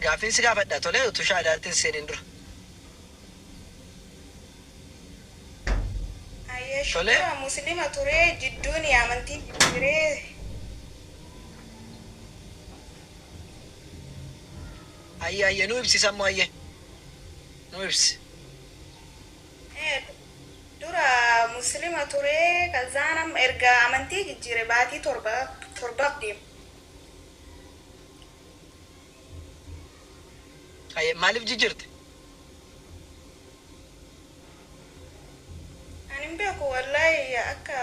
Gaaffiin si gaafadha tole utuu shaadaatti hin seeniin dura. Hayyee Tole. dura muslima turee jidduun amantii jijjiiree. Hayyee hayyee nuu ibsi sammu hayyee nuu ibsi. Dura muslima turee kazaan amma erga amantii jijjiire baatii 7 torbaaf deema. Hayyee maaliif jijjiirte? Ani hin beeku wallaahi, akka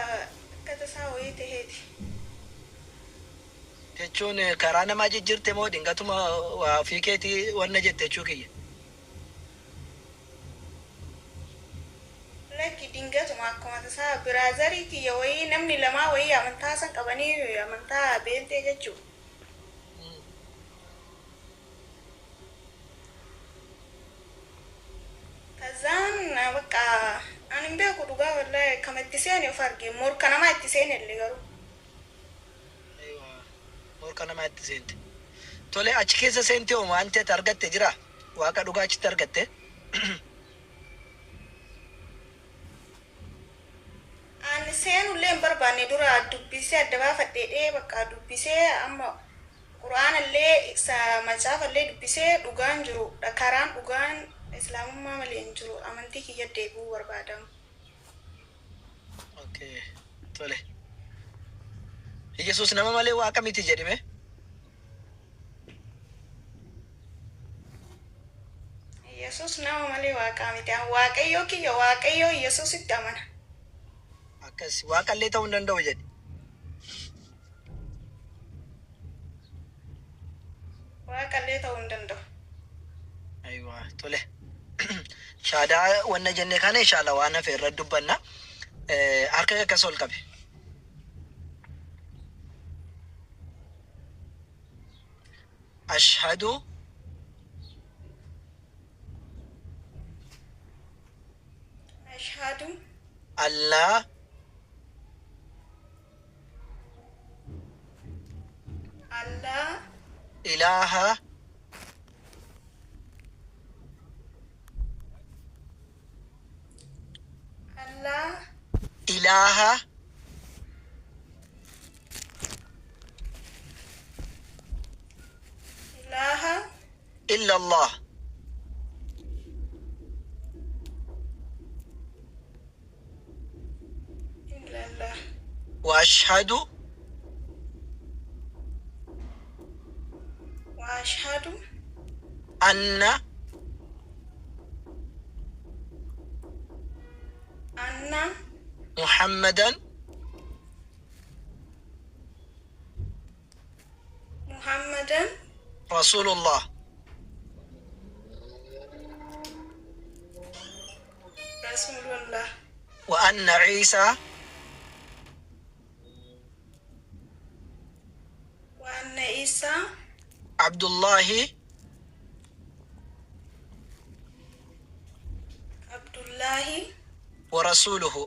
tasaa wayii taheeti. Jechuun karaa namaa jijjiirte moo dingatuma waa ofii keetii wanna jette jechuu kiyya? Lakki, dingatuma akkuma tasaa brother kiyya wayii namni lamaa wayii amantaa san qabanii, amantaa beeltee jechuudha. Kazaan bakka ani hin beeku dhugaa wallaahi, akkama itti seene of arge, morka namaa itti seene illee garuu. Morka namaa itti seente. Tole, achi keessa seentee hoo wanti ati argatte jira? Waaqa dhugaa achitti argatte? Ani seenullee hin barbaanne. Dura dubbisee adda baafadheedhee bakka dubbisee, amma quraanallee isa macaafallee dubbisee, dhugaan jiru, karaan dhugaan islaamummaa malee hin jiru, amantii kiyya deebi'uu barbaadamu. Okay. Tole. Yesuus nama malee waaqa miti jedhime. Yesuus nama malee waaqaa miti. Ani Waaqayyoo kiyya, Waaqayyoo Yesuusitti amana. Akkas waaqallee ta'uu hin danda'u jedhi. Waaqallee ta'uu hin danda'u. Aywa, tole. Shaadaa wanna jenne kana inshallah waan hafe irratti dubbanna. Harka akkas ol qabe. Ashhadu Ashhadu allaa allaa ilaaha allaa ilaaha ilaaha illa Allah illallah wa ashhadu wa ashhadu anna anna Muhammadan Muhammadan Rasulullah. Rasulullah. Wa anna Isa wa anna Isa Abdullahi Abdullahi wa rasuluhu.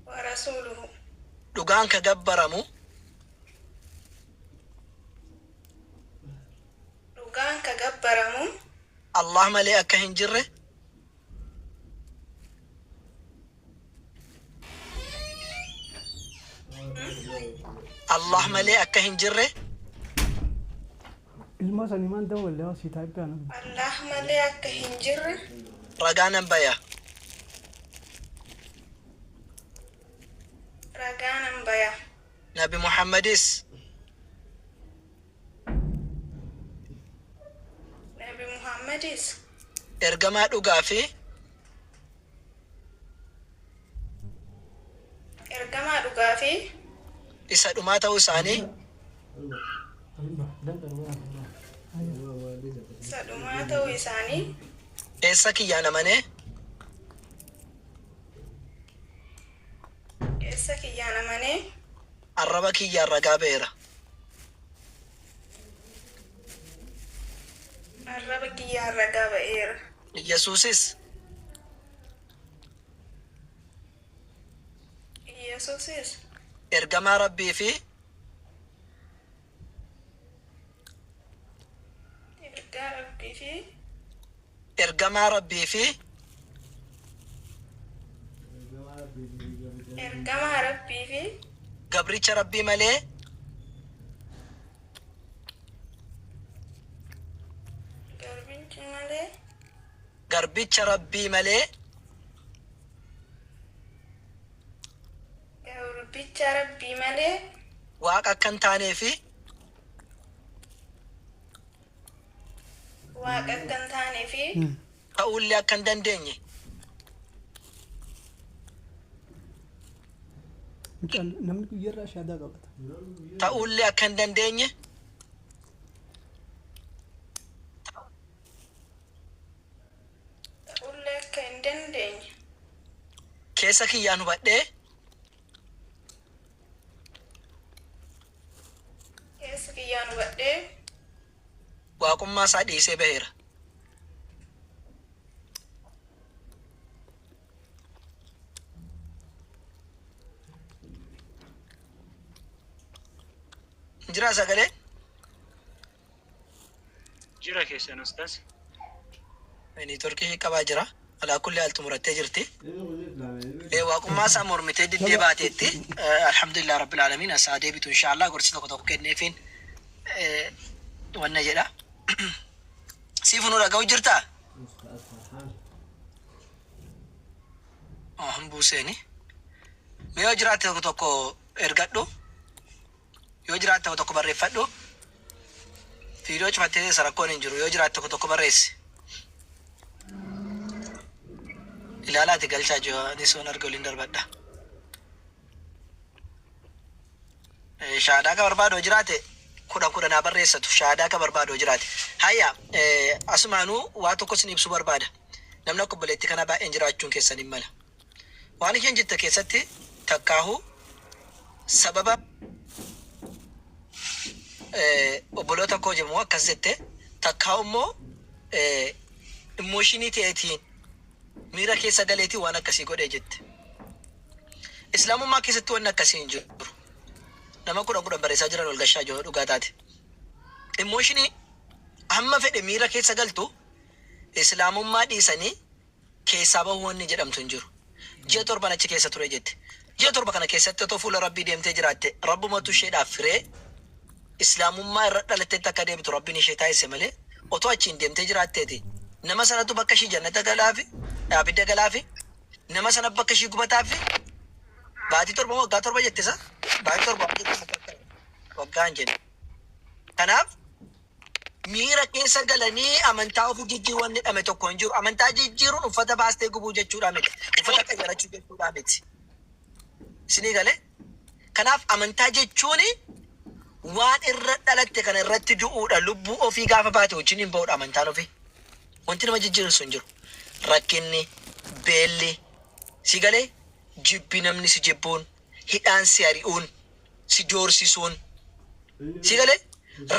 Wa rasuluhu. Dhugaan ka gabbaramu Dhugaan ka gabbaramu Allah malee akka hin jirre Allah malee akka hin jirre Ilmoo sanii maan dawwalle si taayippii. Allah malee akka hin jirre ragaa nan baya. Ragaa nan baya. Nabi Muhammadis Nabi Muhammadis ergamaa dhugaa fi ergamaa dhugaa fi isa dhumaa ta'uu isaanii isa dhumaa ta'uu isaanii keessa kiyyaan amanee keessa kiyyaan amanee arraba kiyyaan ragaa ba'eera. Arraba kiyyaan ragaa ba'eera. Yesuusis Yesuusis ergamaa Rabbii fi fi ergamaa Rabbii fi ergamaa Rabbii fi gabricha Rabbii malee garbichi malee garbicha Rabbii malee garbicha Rabbii malee waaqa akka hin taanee fi waaqa akka hin taanee fi ta'uullee akka hin dandeenye Mucaan namni guyyaarraa shaadaa qabata. Ta'uullee akka hin dandeenye ta'ullee akka hin dandeenye keessa kiyyaan hubadhee keessa kiyyaan hubadhee waaqummaa isaa dhiisee baheera. Jiraa sagalee? Jira keessan ustaas. Neetworkii qabaa jira. Alaa kulli haal xumurattee jirti. Waaqummaa isaa mormitee diddee baateetti. Alhamdulillah rabbil aalamiin asaa deebitu inshaallah gorsi tokko tokko kenneefiin wanna jedha. Siif nu dhaga'u jirtaa? Oh, hin buuseeni. Mee yoo jiraatte tokko tokko ergadhu. Yoo jiraatte tokko tokko barreeffadhu. Viidiyoo cufattee teessa rakkoon hin jiru. Yoo jiraatte tokko tokko barreessi. Ilaalaati galchaa jiru. Anis waan arga waliin darbadha. Shaadaa ka barbaadu yoo jiraate 10 10 haa barreessatu. Shaadaa ka barbaadu yoo jiraate. Hayya asumaanuu waa tokko isin ibsuu barbaada. Namni akka obboleettii kanaa baay'een jiraachuun keessan hin mala. Waan isheen jette keessatti takkaahu sababa obboloota koo jedhamu akkas jette takkaahu immoo immooshinii ta'eetiin miira keessa galeetiin waan akkasii godhee jette. Islaamummaa keessatti wanni akkasii hin jiru. Nama 10 10 barreessaa jiran ol gashaa jiru dhugaa taate. Immooshinii hamma fedhe miira keessa galtu Islaamummaa dhiisanii keessaa bahuu wanni jedhamtu hin jiru. Ji'a torban achi keessa ture jette. Ji'a 7 kana keessatti otoo fuula Rabbii deemtee jiraatte Rabbumatu isheedhaaf firee Islaamummaa irra dhalattetti akka deebitu Rabbiin ishee taasise malee otoo achiin deemtee jiraatteeti nama sanatu bakka ishii jannata galaafi abidda galaafi nama sana bakka ishii gubataafi baatii 7 moo waggaa 7 jette isa baatii 7 waggaa hin jenne. Kanaaf miira keessa galanii amantaa ofii jijjiiruu wanni jedhame tokko hin jiru. Amantaa jijjiiruun uffata baastee gubuu jechuudhaa miti. Uffata qayyarachuu jechuudhaa miti. Isinii galee? Kanaaf amantaa jechuun waan irra dhalatte kana irratti du'uudha. Lubbuu ofii gaafa baate wajjin hin ba'uudha amantaan ofii. Wanti nama jijjiirsu hin jiru. Rakkinni, beelli, si galee jibbi namni si jibbuun, hidhaan si ari'uun, si doorsisuun, si galee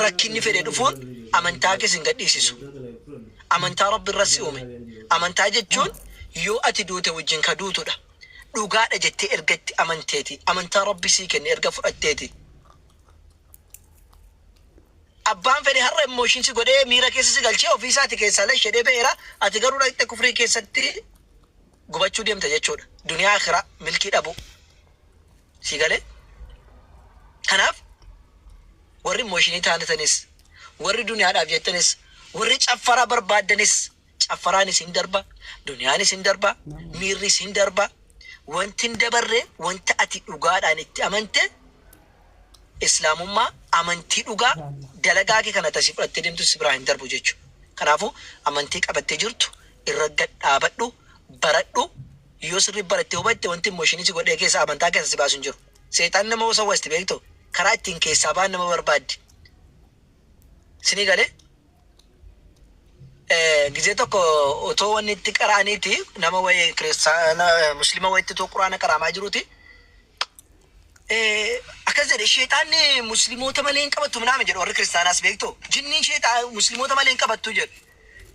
rakkinni fedhe dhufuun amantaa kee sin gadhiisisu. Amantaa Rabbi irra si uume. Amantaa jechuun yoo ati duute wajjin ka duutudha. Dhugaadha jettee erga itti amanteeti. Amantaa Rabbi sii kenne erga fudhatteeti. Abbaan fedhe har'a emotion si godhee miira keessa si galchee ofii isaati keessaa lash jedhee ba'eera. Ati garuu dhaqxe kufrii keessatti gubachuu deemta jechuudha. Duniyaa akhiraa milkii dhabuu. Sii galee? Kanaaf warri emotionii taanatanis, warri duniyaadhaaf jettanis, warri caffaraa barbaaddanis caffaraanis hin darba, duniyaanis hin darba, miirris hin darba. Wanti hin dabarre wanta ati dhugaadhaan itti amante Islaamummaa, amantii dhugaa, dalagaa kee kana tasii fudhattee deemtu si biraa hin darbu jechu. Kanaafuu amantii qabattee jirtu irra gad dhaabadhu, baradhu, yoo sirrii barattee hubatte wanti emotion si godhee keessaa amantaa keessa si baasu hin jiru. Seexaanni nama wasawwasti beektu karaa ittiin keessaa ba'an nama barbaaddi. Isinii galee? Gizee tokko otoo wanni itti qara'aniiti nama wayii kiristaana muslima wayitti otoo quraana qara'amaa jiruuti akkas jedhe sheexaanni muslimoota malee hin qabattu minaame jedhu warri kiristaanaas beektu jinniin sheexaa muslimoota malee hin qabattu jedhu.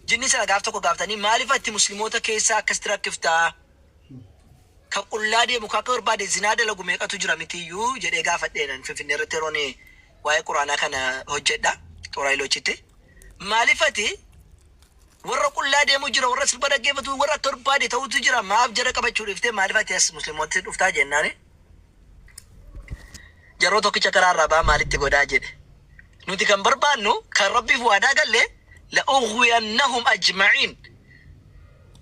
Jinnii sana gaaf tokko gaafatanii maaliif ati muslimoota keessaa akkasitti rakkiftaa? Ka qullaa deemu ka akka barbaade zinaa dalagu meeqatu jira mitiyyuu jedhee gaafadheenan Finfinnee irratti yeroon waa'ee quraanaa kana hojjedha xooraayiloochitti. Maaliif ati Warra qullaa deemu jira, warra sirba dhaggeeffatu, warra akka barbaade ta'utu jira. Maaf jara qabachuu dhiiftee maaliif ati as musliimootatti dhuftaa jennaani? Jaroo tokkicha karaa irraa ba'aa maalitti godhaa jedhe. Nuti kan barbaannu kan Rabbiif waadaa galle la'ughwiyannahum ajma'iin.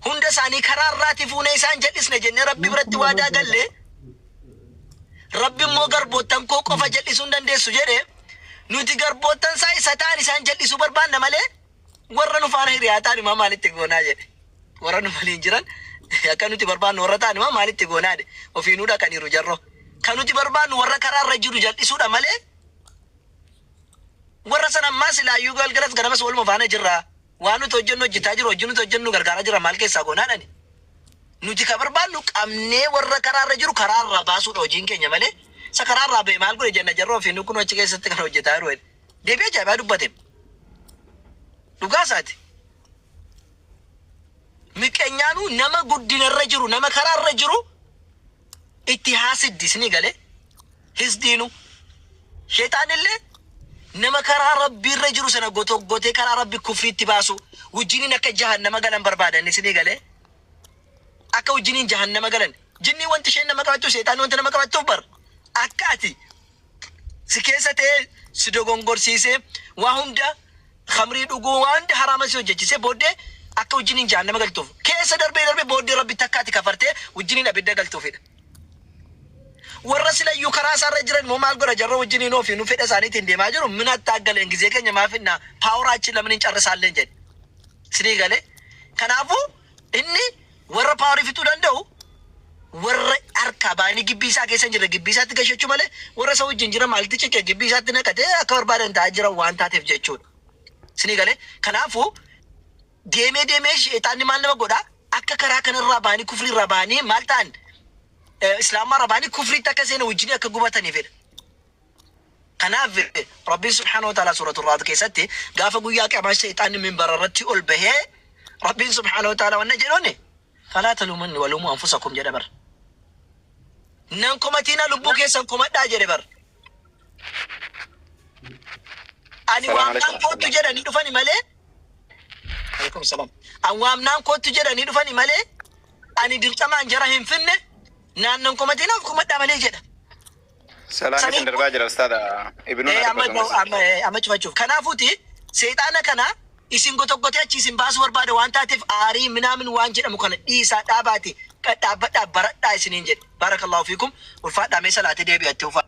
Hunda isaanii karaa irraati fuunee isaan jal'isne jennee Rabbi Nama biratti 2000 waadaa jala galle. qaba. Rabbi immoo garboottan koo qofa jal'isuu hin dandeessu jedhe. Nuti garboottan isaa isa ta'an isaan jal'isuu barbaanna malee warra nu faana hiriyaa ta'an immoo maalitti goonaa jedhe. Warra nu waliin jiran akka nuti barbaannu warra ta'an immoo maalitti goonaa jedhe. Ofiinuu dhaqaniiru jarroo. Kan nuti barbaannu warra karaa irra jiru jal'isuudha malee warra sana ammaa silaayyuu galgalas ganamas waluma faana jirra. Waan nuti hojjennu hojjetaa jiru, hojii nuti hojjennu gargaaraa jira maal keessaa goonaadhani. Nuti kan barbaannu qabnee warra karaa irra jiru karaa irraa baasuudha hojiin keenya malee isa karaa irraa ba'e maal godhe jenna jarroo ofiinuu kun achi keessatti kan hojjetaa jiru jedhe. Deebii ajaa'ibaa dubbate. Dhugaa isaati. Miqenyaanuu nama guddina irra jiru nama karaa irra jiru itti haasiddi isinii galee hisdiinu. Sheexaan illee nama karaa Rabbii irra jiru sana gotoggotee karaa Rabbi kufriitti baasu wajjiniin akka jahannama galan barbaadan isinii galee akka wajjiniin jahannama galan. Jinnii wanti isheen nama qabattuuf sheexaanni wanti nama qabattuuf bar akka ati si keessa ta'ee si dogongorsiisee waa hunda khamrii dhuguu waa hunda haraama si hojjechisee booddee akka wajjiniin jahannama galtuuf keessa darbee darbee booddee Rabbitti akka ati kafartee wajjiniin abidda galtuufidha. Warra silayyuu karaa isaarra jiran immoo maal godha jarra wajjiniin ofiinuu fedha isaaniitiin deemaa jiru min attaaggaleen gizee keenya maaf hinna paawuraa achi lamaniin carrisaalleen jedhe. Sinii galee. Kanaafuu inni warra paawarii fixuu danda'u warra harkaa ba'anii gibbii isaa keessa hin jirre gibbii isaatti gashachuu malee warra isa wajjin jiran maalitti ciqee gibbii isaatti naqatee akka barbaadan ta'aa jiran waan taateef jechuudha. Sinii galee. Kanaafuu deemee deemee sheexaanni maal nama godha akka karaa kanarraa ba'anii kufrii irraa ba'anii maal ta'an islaamummaa irraa ba'anii kufriitti akka seena wajjin akka gubataniifidha. Kanaaf Rabbiin subhaanahu wa ta'ala suuratul Ra'd keessatti gaafa guyyaa qiyaamaa sheexaanni minbara irratti ol bahee Rabbiin subhaanahu wa ta'ala wanna jedhuuni falaa taluumanni waluumuu anfusakum jedhe bar. Nan komatiina lubbuu keessan komadhaa jedhe bar. Ani Salaam waamnaan alaikum. koottu jedhanii dhufani malee Alaikum salaam. An waamnaan koottu jedhanii dhufani malee ani dirqamaan jara hin finne naannan komatiina of komadhaa malee jedha. Salaan isin Sanii darbaa jira ustaada. Ibnuun amma dubbatu amma amma cufachuuf. Kanaafuuti seexaana kana isin gotoggotee achi isin baasuu barbaada waan taateef aarii minaamin waan jedhamu kana dhiisaa dhaabaati dhaabbadhaa baradhaa isiniin jedhe. Baarakallahu fiikum ulfaadhaa mee salaatee deebi'atte ufa.